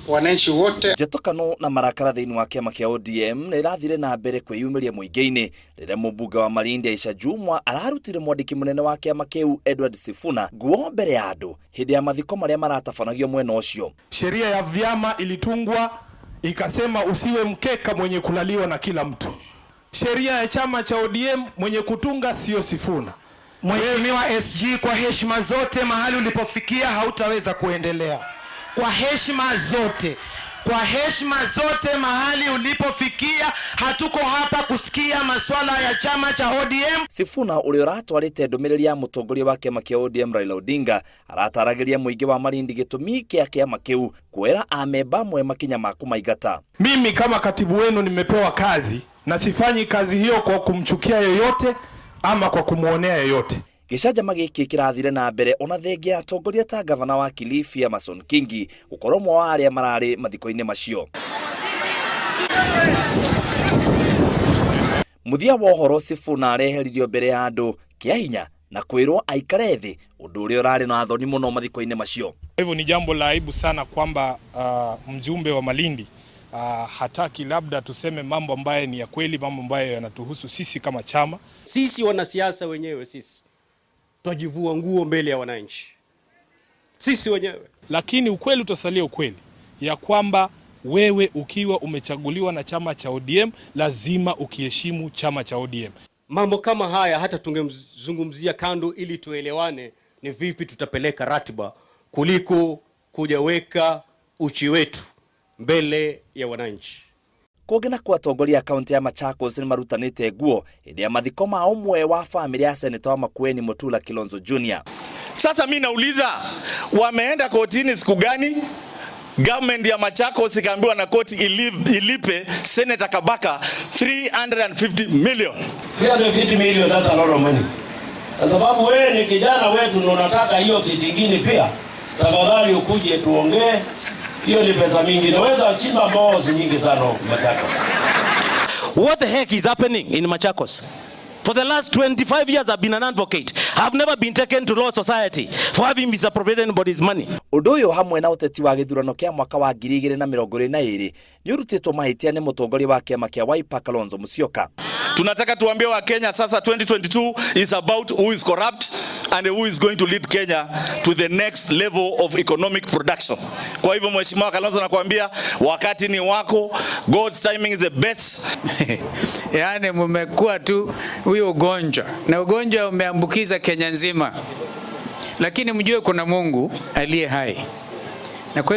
Wananchi wote. Njĩtũkano na marakara thĩinĩ wa kĩama kĩa ODM nĩ irathire na mbere kwĩyumĩria mũingĩ-inĩ rĩrĩa mũmbunge wa Malindi Aisha Jumwa ararutire mwandĩki mũnene wa kĩama kĩu Edward Sifuna nguo mbere ya andũ hĩndĩ ya mathiko marĩa maratabanagio mwena ũcio. Sheria ya vyama ilitungwa ikasema usiwe mkeka mwenye kulaliwa na kila mtu. Sheria ya chama cha ODM mwenye kutunga sio Sifuna. Mheshimiwa SG, kwa heshima zote, mahali ulipofikia hautaweza kuendelea. Kwa heshima zote, kwa heshima zote, mahali ulipofikia, hatuko hapa kusikia maswala ya chama cha ODM. Sifuna ũrĩa ũratwarĩte ndũmĩrĩri ya mũtongoria wa kĩama kĩa ODM Raila Odinga arataragĩria mũingĩ wa Malindi gĩtũmi kĩa kĩama kĩu kuoera amemba amwe makinya ma kũmaingata. Mimi kama katibu wenu nimepewa kazi na sifanyi kazi hiyo kwa kumchukia yoyote ama kwa kumwonea yoyote. Gĩcanjama gĩkĩ kĩrathire na mbere ona thengia ya atongoria ta gavana wa Kilifi Amason Kingi gũkorwo ũmwe wa arĩa mararĩ mathiko-inĩ macio. Mũthia wa ũhoro, Sifuna areheririo mbere ya andũ kĩa hinya na kwĩrwo aikare thĩ, ũndũ ũrĩa ũrarĩ na thoni mũno mathiko-inĩ macio. Kwa hivyo ni jambo la aibu sana kwamba mjumbe wa Malindi hataki labda tuseme mambo ambayo ni ya kweli, mambo ambayo yanatuhusu sisi kama chama. Sisi wanasiasa wenyewe sisi twajivua nguo mbele ya wananchi, sisi wenyewe. Lakini ukweli utasalia ukweli ya kwamba wewe ukiwa umechaguliwa na chama cha ODM lazima ukiheshimu chama cha ODM. Mambo kama haya hata tungemzungumzia kando ili tuelewane ni vipi tutapeleka ratiba kuliko kujaweka uchi wetu mbele ya wananchi. Kũngĩ nakuo, atongoria a kaunti ya Machakos nĩ marutanĩte nguo hĩndĩ ya mathiko ma ũmwe wa bamĩrĩ ya seneta wa Makueni Mutula Kilonzo Jr. Sasa mi nauliza, wameenda kotini siku gani? Government ya Machakos ikaambiwa na koti ilipe Senator Kabaka 350 million. 350 million, that's a lot of money. Kwa sababu wewe ni kijana wetu na unataka hiyo kiti kingine pia, tafadhali ukuje tuongee. Hiyo ni pesa mingi, naweza chimba boreholes nyingi sana huko Machakos. What the heck is happening in Machakos? For the last 25 years, I've been an advocate. I've never been taken to law society for having misappropriated anybody's money. Ũndũ ũyũ hamwe na ũteti wa gĩthurano kĩa mwaka wa 2022 nĩ ũrutĩtwo mahĩtia nĩ mũtongoria wa kĩama kĩa Wiper Kalonzo Musyoka. Tunataka tuambie wa Kenya sasa 2022 is about who is corrupt and who is going to lead Kenya to the next level of economic production. Kwa hivyo, Mheshimiwa Kalonzo, nakwambia wakati ni wako, God's timing is the best. Yaani mumekuwa tu huyo ugonjwa na ugonjwa umeambukiza Kenya nzima, lakini mjue kuna Mungu aliye hai na kwa